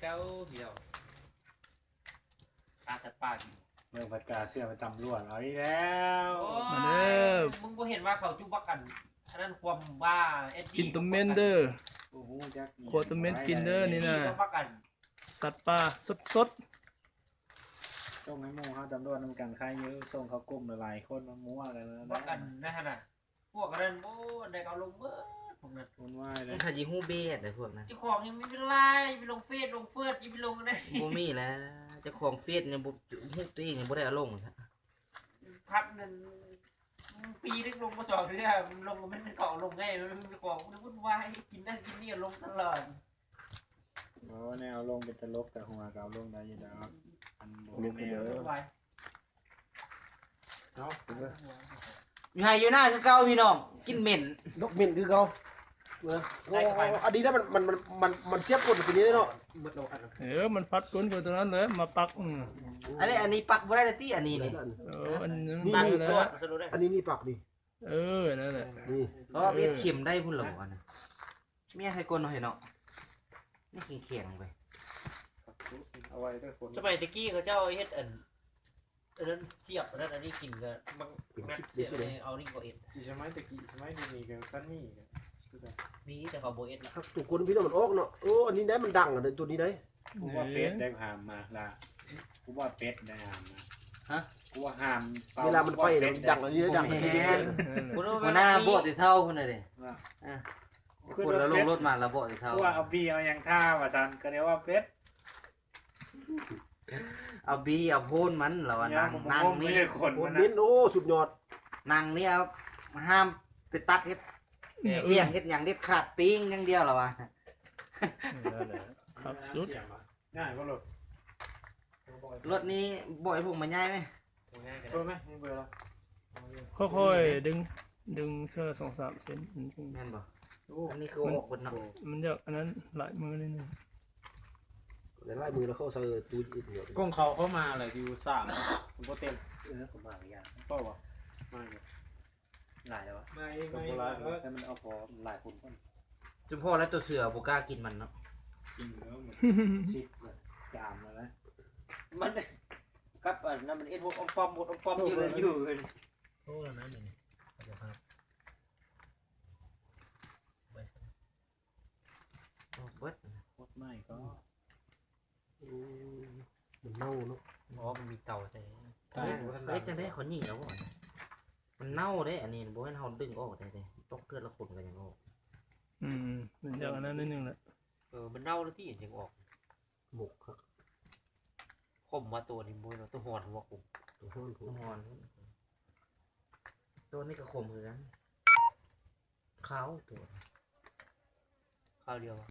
ເຈົ້າ ພີ່ນ້ອງ ປາສັດປ່າກິນ ເບິ່ງພັດກາເຊື່ອໄປຕຳຫຼວດເອົາອີກແລ້ວ. ໂອ້ຍ ມາເດີ ມຶງບໍ່ເຫັນວ່າເຂົາຈຸບັກກັນ ອັນນັ້ນຄວາມວ່າແອດ ກິນຕົວເມັນເດີ. ບໍ່ຮູ້ຈັກອີ່ຫຍັງ ຄົວຕົວເມັນກິນເດີນີ້ນະ ຈັກບັກກັນ ສັດປ່າສົດໆ. ສົ່ງໃຫ້ໝູ່ເຮົາຕຳຫຼວດນຳກັນໄຄຢູ່ ສົ່ງເຂົ້າກຸ່ມຫຼາຍໆຄົນມາມົ້ວກັນ ບັກກັນນັ້ນຫັ້ນນະ. ພວກນັ້ນ ໂອ້ ອັນໃດກໍເອົາລົງເບິດ ພວກນັ້ນ ວຸ້ນວາຍເລີຍ. ມັນຂະຊິຮູ້ເບດໃດພວກນັ້ນ ເຈົ້າຂອງຍັງມີເວລາໄປລົງເຟສລົງເຟີດ ຊິໄປລົງອັນໃດ ບໍ່ມີແຫຼະ. ເຈົ້າຂອງເຟສຍັງບໍ່ຮູ້ ຕົວເອງຍັງບໍ່ໄດ້ເອົາລົງ ພັດນັ້ນ ປີໜຶ່ງລົງບໍ່ສອງເທື່ອ ລົງກໍແມ່ນເຂົາເອົາລົງໄງ ມັນເຈົ້າຂອງວຸ້ນວາຍ ກິນນັ້ນກິນນີ້ ລົງຕະຫຼອດ. ໂອ້ ແນວເອົາລົງເປັນຕະຫຼົກ ແຕ່ຫົວກໍເອົາລົງໄດ້ຢູ່ດອກ ອັນບໍ່ແນວ ເອົາ ຢູ່ໄຮ່ຢູ່ນາຄືເກົ່າພີ່ນ້ອງ ກິນເໝັນ ນົກເໝັນຄືເກົ່າ. ເອີ ອັນນີ້ນະ ມັນ ມັນ ມັນ ມັນ ມັນສຽບກົ້ນຕົວນີ້ເນາະ ເອີ ມັນຟັດກົ້ນກວ່າຕົວນັ້ນເລີຍ ມາປັກ. ອືມ ອັນນີ້ ອັນນີ້ປັກບໍ່ໄດ້ລະຕິ ອັນນີ້ນີ້. ເອີ ອັນນີ້ ອັນນີ້ນີ້ປັກນີ້ ເອີ ນັ້ນແຫຼະ ນີ້ ເພາະວ່າເຮັດເຂັມໄດ້ພຸ້ນລະບໍ່ ອັນນັ້ນ ເມຍໃສ່ກົ້ນເນາະ ເຫັນເນາະ ນີ້ແຂງໆໄປ ເອົາໄວ້ເດີຄົນ. ສະໄໝແຕ່ກີ້ເຂົາເຈົ້າເຮັດອັນ ອັນນັ້ນສຽບ ອັນນັ້ນອັນນີ້ກິນກໍມັກ ເປັນ ແມັກ ຄລິບ ສຽບ ເລີຍ ເອົານີ້ກໍເຮັດ ຊິສະໄໝແຕ່ກີ້ ສະໄໝດຽວນີ້ກໍຄັນມີກໍຄືກັນ ມີແຕ່ເຂົາບໍ່ເຮັດລະ ທຸກຄົນພີ່ນ້ອງມັນອອກເນາະ. ໂອ້ ອັນນີ້ໄດ໋ມັນດັງ ອັນຕົວນີ້ໄດ໋ ກູວ່າເປັດໄດ້ຫາມມາລະ ກູວ່າເປັດໄດ້ຫາມມາ ຮະ ກູວ່າຫາມ ເວລາມັນໄຟມັນດັງ ອັນນີ້ໄດ໋ດັງ ແມ່ນ ຫົວໜ້າບໍ່ແຕ່ເທົ່າພຸ້ນນະເດ້ ວ່າ ອ່າ ຄົນລະລົງລົດມາລະບໍ່ແຕ່ເທົ່າ ກູວ່າເອົາບີເອົາຫຍັງທາວ່າຊັ້ນ ກໍໄດ້ວ່າເປັດ ເອົາບີເອົາໂພນມັນ ລາວວ່ານັ່ງ ນັ່ງນີ້ ໂພນເໝັນ ໂອ້ ສຸດຍອດ ນັ່ງນີ້ເອົາຫ້າມໄປຕັດເຮັດ ແກ້ງເຮັດຫຍັງເດັດຂາດ ປີ້ງຢ່າງດຽວ ລາວວ່າ ນັ້ນແຫຼະ ຄັກສຸດ. ງ່າຍບໍ່ລົດ ລົດນີ້ບໍ່ໃຫ້ຜົມມາຍ້າຍໄໝ ໂທໄໝ ມີເບີລະ ຄ່ອຍໆດຶງ ດຶງເທື່ອສອງສາມເສັ້ນ ແມ່ນບໍ່? ໂອ້ ອັນນີ້ຄືອອກເບິດເນາະ ມັນຢາກອັນນັ້ນຫຼາຍມືນິດໜຶ່ງ ຫຼາຍມືແລ້ວເຂົາໃສ່ຕູ້ອີກ ຂອງເຂົາເຂົ້າມາແລ້ວຢູ່ສາມ ບໍ່ເຕັມ ເອີ ເຂົາມາຢ່າງ ພໍບໍ່ ມາຢູ່ ຫຼາຍແລ້ວວະ ມາອີກ ກໍບໍ່ຫຼາຍ ມາອີກ ແຕ່ມັນເອົາພໍຫຼາຍຄົນກ່ອນ ຈຸມພໍແລ້ວຕົວເສືອບໍ່ກ້າກິນມັນເນາະ ກິນແລ້ວມັນຊິບແລ້ວ ຈາມແລ້ວນະ ມັນກັບອັນນັ້ນມັນເຮັດຫົວອອມປ້ອມ ຫົວອອມປ້ອມຢູ່ ຢູ່ ໂອ້ ນັ້ນນີ້ ອອກເບິດ ໂຄດໃໝ່ກໍ ອືມ ມັນເນົ່າເນາະ ອໍ ມັນມີເຕົາໃສ່ ເຮັດ ເຮັດຈັ່ງໃດ ເຂົາຍິງເອົາບໍ່? ມັນເນົ່າເດ້ ອັນນີ້ບໍ່ແມ່ນເຮົາດຶງອອກໄດ້ເດ້ ຕົກເທື່ອລະຄົນກໍຍັງອອກ ອືມ ມັນຢ່າງອັນນັ້ນໜ້ອຍໜຶ່ງແຫຼະ ເອີ ມັນເນົ່າແລ້ວຕິ ຍັງອອກ ໝົກຄັກ ຂົມວ່າໂຕນີ້ບໍ່ແມ່ນ ໂຕຮ້ອນຫົວຂົມ ໂຕຮ້ອນຫົວ ໂຕຮ້ອນ ໂຕນີ້ກໍຂົມຄືກັນ ຄາວໂຕ ຄາວດຽວ